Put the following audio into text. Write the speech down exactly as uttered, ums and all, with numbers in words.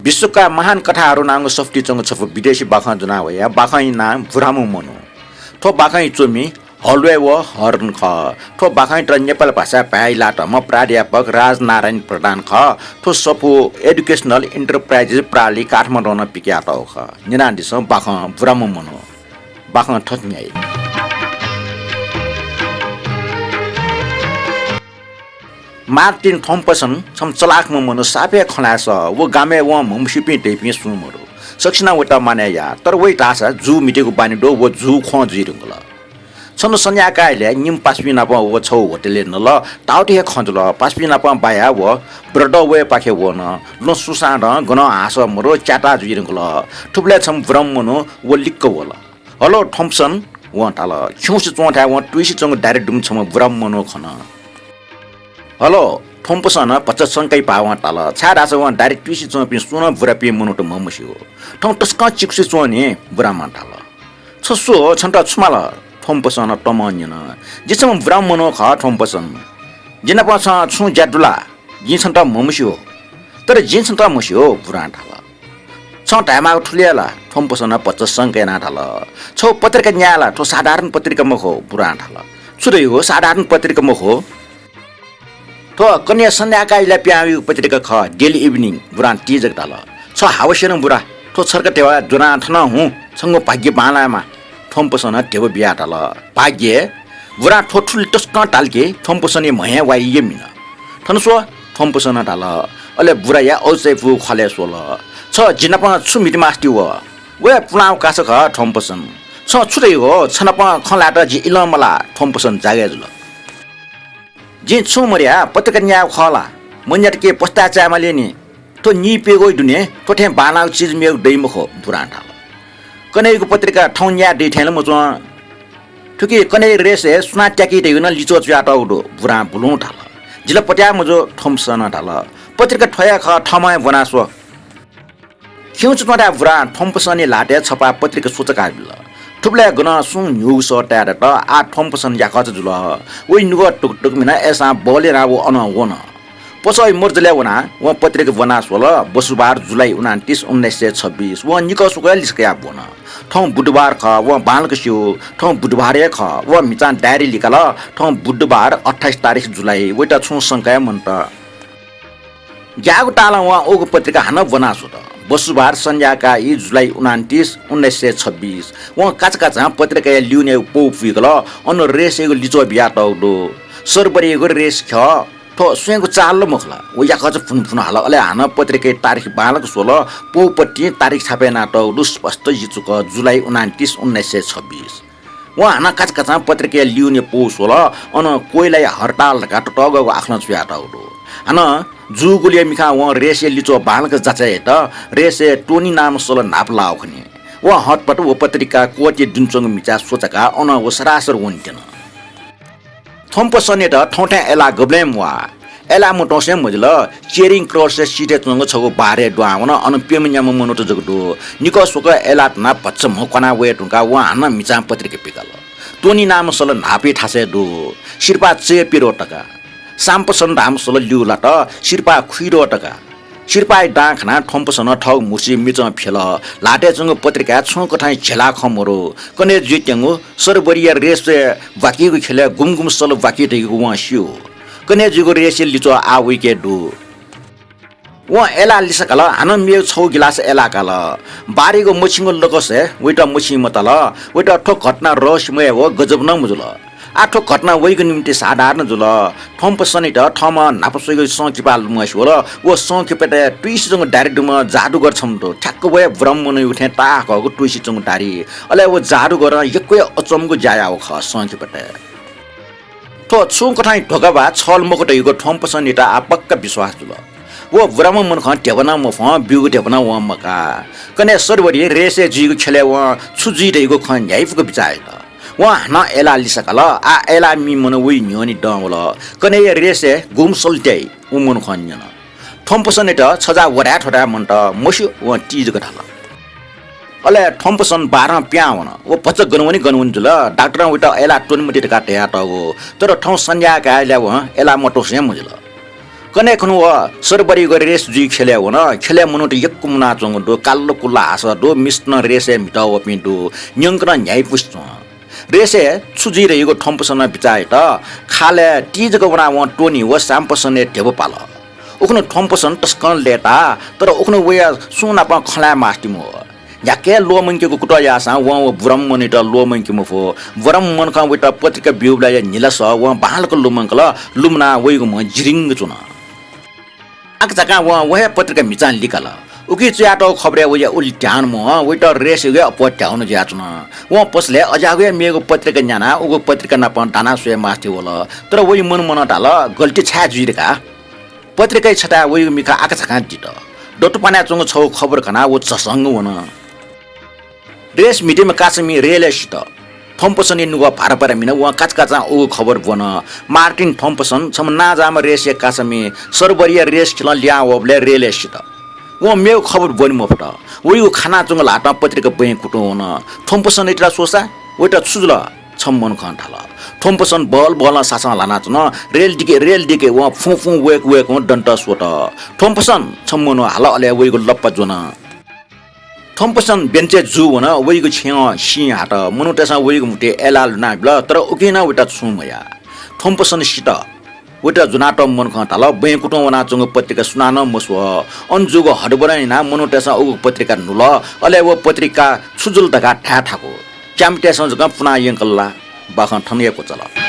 विश्वका महान कथाहरू नांगु सफुतिइ च्वंगु छपु विदेशी बाखं ज्वनाः वया बाखंया नां ब्राह्म मनू। थ्व बाखंया च्वमि हलवे व हर्न खः। थ्व बाखंयात नेपाल भाषाय् भाय् लाःम्ह प्राध्यापक राजनारायण प्रधान खः। थ्व सफू Educational Enterprises प्रालि काठमाडौं नं पिकयातःगु खः। न्यनादिसँ बाखं ब्राह्म मनू। बाखं थथे न्ह्याइ। मार्टिन थम्पसन छम्ह चलाखम्ह मनू, साप हे खँ ल्हाये सः। व गामय् वं म्हमस्यूपिं धइपिं सुं मदु। सकसिनं वयात मानय् याः, तर वइ धाःसा जू मितेगु बानी दु, व जू ख्वं जुइ धुंकल। छन्हु सन्ध्याकाः इलय् निम्ह पासापिं नाप व छगू होटलय् नल। ताःतुइ हे खँ जुल। पासापिं नाप बायाः व ब्रडवेपाखे वन। लँ सुसादँ गनं हाँसः मदु, च्याताः जुइ धुंकल। थुबलय् छम्ह ब्राह्म मनू व लिक्क वल। "हलो थम्पसन," वं धाल। खिउँसे च्वंथाय् वं तुइसे च्वंगु दाढी दुम्ह छम्ह ब्राह्म मनू खन। "हलो थम्पसन," भचा शंकाया भावं धाल, छाय्धाःसा वं दाढी तुइसे च्वंपिं सुं नं बुरापिं मनूत म्हमस्यू। "थौं तसकं चिकुसे च्वं नि," ब्राह्मं धाल। "छ सु हो, छन्त छु माल?" थम्पसनं तमं न्यन। "जि छम्ह ब्राह्म मनू खः थम्पसन। जि नाप छं छुं ज्या दु ला? जिं छन्त म्हमस्यू।" "तर जिं छन्त म्हस्यू," बुरां धाल। "छं धायेमाःगु थुलि हे ला?" थम्पसनं भचा शंका यानाः धाल। "छगू पत्रिका न्याये ला, थ्व साधारण पत्रिका मखु," बुरां धाल। "छु धइगु साधारण पत्रिका मखु?" "थ्व कन्हय् सन्ध्याकाः इलय् पिहां वइगु पत्रिका खः, Daily Evening," बुरां तिजक धाल। "छ हावस्यन बुरा, थ्व छर्क ध्यबा ज्वनाः थन हुँ, छंगु भाग्य बांलायेमा।" थम्पसनं ध्यबा बियाः धाल। "भाग्य?" बुरां थ्व थुलि तसकं धाल कि थम्पसनया म्ह हे वाइ यमिन। "थन स्व," थम्पसनं धाल। अले बुराया औचाय् पूगु ख्वालय् स्वल। "छ जि नाप छु म्हिते मास्ति व? व हे पुलांगु कासा खः थम्पसन। छं छु धइगु हो? छ नाप खँ ल्हायेत जि इलं मलाः," थम्पसन जागय् जुल। "जिं छुं मधया, पत्रिका न्यायेगु खः ला? मन्यात कि पस्ताय् चायेमाली नि। थ्व निइप्यघौ दुने थ्व थें बांलाःगु चिज मेगु दइ मखु," बुरां धाल। "कन्हय्‌गु पत्रिका थौं न्याये दइ थें ला मच्वं। थुकी कन्हय् रेसय् सुनां त्याकी धइगु नं लिच्वः च्वयातःगु दु," बुरां बुलुं धाल। "जि ला पत्याः मजू," थम्पसनं धाल। "पत्रिका थ्व हे खः, थःम्हं हे ब्वना स्व।" खिउँसे च्वंथाय् बुरां थम्पसनया ल्हातय् छपा पत्रिका स्वचकाः बिल। थुबलय् गनं सुं न्ह्यूगु सः ताये दत। आः थम्पसन याकःचा जुल। वइ नुगः टुकटुक मिनाः अय्‌सां बहल यानाः व अनं वन। पसःया मर्जलय् वनाः वं पत्रिका ब्वना स्वल, बसुबार, जुलाई उनान्तिस, उन्नाइस सय छब्बिस। वं निकः स्वकः लिसः कयाः ब्वन। थौं बुधबार खः, वं बांलाक स्यू। थौं बुधबार हे खः। वं म्हिचां डायरी लिकाल, थौं बुधबार अट्ठाइस तारिख जुलाई। वइत छुं शंका हे मन्त। ग्याःगु तालं वं उगु पत्रिका हानं ब्वना स्वत। बसुबार सन्ध्याकाः ई जुलाई उनान्तिस, उन्नाइस सय छब्बिस। वं काचाकाचां पत्रिकाया लिउनेयागु पौ पुइकल। अन रेसयागु लिच्वः बियातःगु दु। सरबरीयागु रेस ख्यः। थ्व स्वयेगु चाल ला मखु ला? व याकःचा भुनभुन हाल, अले हानं पत्रिकाया तारिख बांलाक स्वल। पौपट्टिं तारिख छापय् यानातःगु दु, स्पष्ट यचुक, जुलाई उनान्तिस, उन्नाइस सय छब्बिस। वं हानं काचाकाचां पत्रिकाया लिउने पौ स्वल। अन कोइलाया हरताल धकाः ततःग्वःगु आखलं च्वयातःगु दु। हानं जूगुलिया मिखां वं रेसया लिच्वः बांलाक जाँचय् यात। रेसय् टोनी नांम्ह सल न्हापा लाःगु खनी। वं हतपत व पत्रिका कोटया दुने च्वंगु म्हिचाय् स्वचकाः अनं व सरासर वनेत्यन। थम्पसनयात थौंथाय् अय्‌लाः गबलें म्वाः। अय्‌लाः मतंसे मजिल। चेरिङ क्रसया सिथय् च्वंगु छगू बारय् दुहां वन। अन प्यम्ह न्याम्ह मनूत जक दु। निकः स्वकः अय्‌लाः धनाः भचा म्ह क्वाना वये धुंकाः वं हानं म्हिचां पत्रिका पिकाल। टोनी नांम्ह सल न्हापाया थासय् दु। सिरपाः चय्‌प्यद्वः टका। साम्पसन धाःम्ह सल लिउ लात। सिरपाः खुइद्वः टका। सिरपाःया दां खनाः थम्पसनं थःगु म्हुसुइ मिचं फ्यल। ल्हातय् च्वंगु पत्रिकाय् छुं कथंया झेला खँ मदु। कन्हय् जुइत्यंगु सरबरीया रेसय् ब्वाकीगु ख्यलय् गुम्ह गुम्ह सल ब्वाकी धइगु वं स्यू। कन्हय् जुइगु रेसया लिच्वः आः वइके दु। वं अय्‌लाः लिसः काल, हानं मेगु छगू गिलास अय्‌लाः काल। बारयागु मछिंगु लकसय् वइत मछिं मताल। वइत थ्व घटना रहस्यमय व गजब नं मजुल। आः थ्व घटना वइगु निंतिं साधारण जुल। थम्पसनयात थःम्हं न्हापा स्वइगु संकिपाः लुमंसे वल। व संकिपातय् तुइसे च्वंगु दाढी दुम्ह जादुगर छम्ह दु। ठ्याक्क व हे ब्राह्म मनूयागु थें ताहाकःगु तुइसे च्वंगु दाढी। अले व जादुगरं यक्व हे अचम्मगु ज्या याःगु खः संकिपातय्। थ्व छुं कथंया ध्वगः वा छल मखु धइगु थम्पसनयात आः पक्का विश्वास जुल। व ब्राह्म मनू खँ ध्यबा नं मफ्वं, ब्यूगु ध्यबा नं वं मकाः। कन्हय् सरबरी रेसय् जुइगु ख्यलय् वं छु जुइ धइगु खँ न्ह्याइपुक बिचाः यात। वं हानं अय्‌लाः लिसः काल। आः अय्‌लाः मी मनू वइ न्ह्यःने दं वल। कन्हय्‌या रेसय् गुम्ह सल त्याइ, व मनू खँ न्यन। थम्पसनयात छजाः व धाये थ्व धाये मन्त, मस्यू, वं तिजक धाल। अले थम्पसन बारं पिहां वन। व भचा गन वनी गन वनी जुल। डाक्टरं वइत अय्‌लाः त्वने मते धकाः धयातःगु। तर थौं सन्ध्याकाः इलय् वं अय्‌लाः मतंसे हे मजिल। कन्हय् खुन्हु व सरबरीगु रेस जुइ ख्यलय् वन। ख्यलय् मनूत यक्व मुनाच्वंगु दु, काल्ल कुल्ल हासः दु, मिस्त नं रेसय् म्हितः वःपिं दु, न्यंक नं न्ह्याइपुसे च्वं। रेसय् छु जुइ धइगु थम्पसनं बिचाः यात। खालय् ति जक वनाः वं टोनी व स्याम्पसनय् ध्यबा पाल। उखुन्हु थम्पसन तसकं लय्ताः, तर उखुन्हु वया सुं नाप खँ ल्हाये मास्ति मवः। न्ह्याक्व ल्वःमंकेगु कुतः याःसां वं व बुरम मनूयात ल्वःमंके मफु। बुरम मनखं वयात पत्रिका ब्यूबलय्‌या न्हिलासः वं बांलाक लुमंकल, लुमनाः वइगु म्ह जिरिंग च्वन। आकाझाकां वं व हे पत्रिका म्हिचां लिकाल। उकी च्वयातःगु खबरय् वया उलि ध्यान मवं, वयात रेसय् हे अप्वः ध्याउन जुयाच्वन। वं पसलय् अज्याःगु हे मेगु पत्रिका न्यानाः उगु पत्रिका नाप दानाः स्वये मास्ति वल। तर वइ मनमनं धाल, गल्ती छाय् जुइ धकाः। पत्रिकाया छथाय् वइगु मिखा आकाझाकां दित। दतुपानाय् च्वंगु छगू खबर खनाः व झसंग वन। रेस म्हितेम्ह कासामि रेलय् सित। थम्पसनया नुगः भाराभारा मिन, वं काचाकाचां उगु खबर ब्वन। मार्टिन थम्पसन छम्ह नांजाःम्ह रेसया कासामि सरबरीया रेस खिलं लिहां वःबलय् रेलय् सित। वं मेगु खबर ब्वने मफुत। वइगु खानाच्वंगु ल्हातं पत्रिका बँय् कुतुं वन। थम्पसनयात स्वःसा वयात छु जुल? छम्ह मनुखं धाल। थम्पसन बहल बहलं सासं ल्हानाच्वन। रेल दिके, रेल दिके वं फुं फुं वय्क वय्कं दन्त स्वत। थम्पसन, छम्ह मनू हाल, अले वइगु लप्पा ज्वन। थम्पसन बेन्चय् जू वन, वइगु छेँय् सिं हात। मनूतय्सं वइगु म्हुतुइ अय्लाः लुनाबिल, तर उकिं नं वयात छुं मयाः। थम्पसन सित। वयात ज्वनातःम्ह मनुखं धाल, बँय् कुतुं वनाच्वंगु पत्रिका सुनानं मस्वः। अन जूगु हडबडं यानाः मनूतय्सं उगु पत्रिका न्हुल, अले व पत्रिका छु जुल धकाः धाये थाकु। च्याम्हतय्सं जकं पुना यंकल ला? बाखं थन हे क्वचाल।